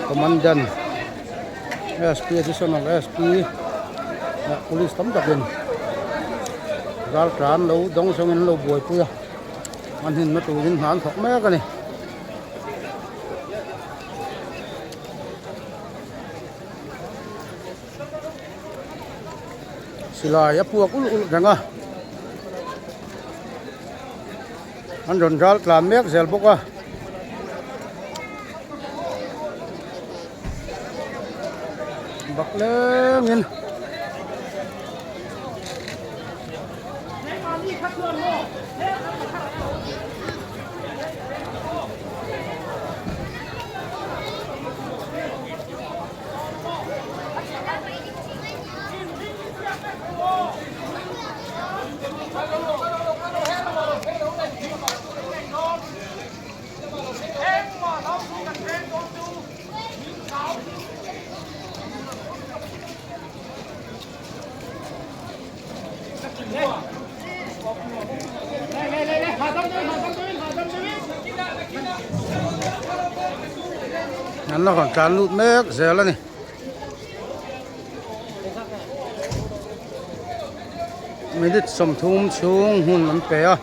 Commandant SP Additional SP leh police tam takin ral tlan lo dawng zawngin an lo buaipui a an himna turin hna an thawk mek a ni. Silai a puak ulh ulh reng a an rawn ral tlan mek zel bawk a. Bak lengin. An la rawn tlan lut mek zel a ni. Minute 30 chhung hun an pe a.